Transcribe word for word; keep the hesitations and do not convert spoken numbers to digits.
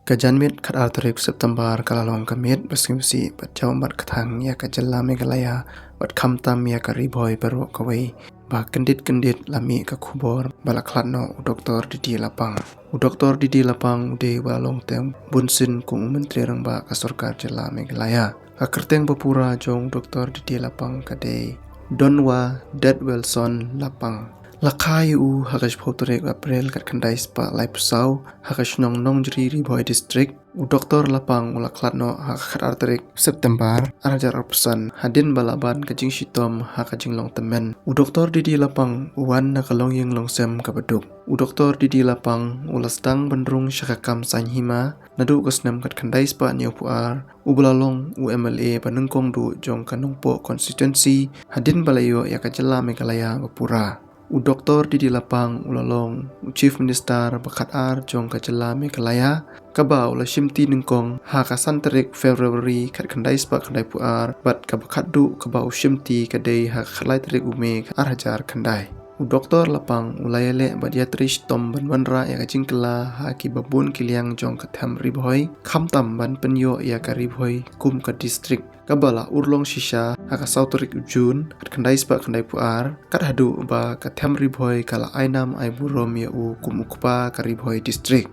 Ka janmiet khatar tarik September ka la long ka miet ba sngewsih bad jaw bad kthang ïa ka jylla Meghalaya bad khamtam ïa ka Ri Bhoi baroh kawei. Ba kyndit kyndit la mih ka khubor ba la khlad noh u Doktor D D Lapang. U Doktor D D Lapang u dei uba la long teng bunsien kum u Myntri Rangbah ka Sorkar Jylla Meghalaya. Ka kyrteng ba pura jong u Doktor D D Lapang ka dei Donwa Detwelson Lapang. La kha ïa u ha ka shiphew tarik April kat khyndai spah laiphew saw ha ka shnong Nongjri, Ri Bhoi District. U Doktor Lapang u la khlad noh ha ka khatar tarik September ar hajar arphew san hadien ba la ban ka jingshitom ha ka jinglong tymmen. U Doktor D D Lapang u wan na ka longïing longsem kaba duk. U Doktor D D Lapang u la sdang ban rung sha ka kam saiñ hima naduh ka snem kat khyndai spah hynñiewphew ar, uba la long u M L A ba nyngkong duh jong ka Nongpoh constituency hadien ba la ïoh ïa ka jylla Meghalaya ba pura. U Doktor D D Lapang u la long u Chief Minister ba khatar jong ka jylla Meghalaya, kaba u la shimti nyngkong ha ka san tarik February kat khyndai spah khyndaiphew ar, bad kaba khatduh kaba u shimti ka dei ha ka khatlai tarik u May ar hajar khyndai. U Doktor Lapang u la ïaleh bad ïatrei shitom ban wanrah ïa ka jingkylla ha kiba bun ki liang jong ka them Ri Bhoi, khamtam ban pynïoh ïa ka Ri Bhoi kum ka district, kaba la urlong shisha ha ka saw tarik u June kat khyndai spah khyndaiphew ar, kat haduh ba ka them Ri Bhoi ka la ai nam ai burom ïa u kum u kpa ka Ri Bhoi District.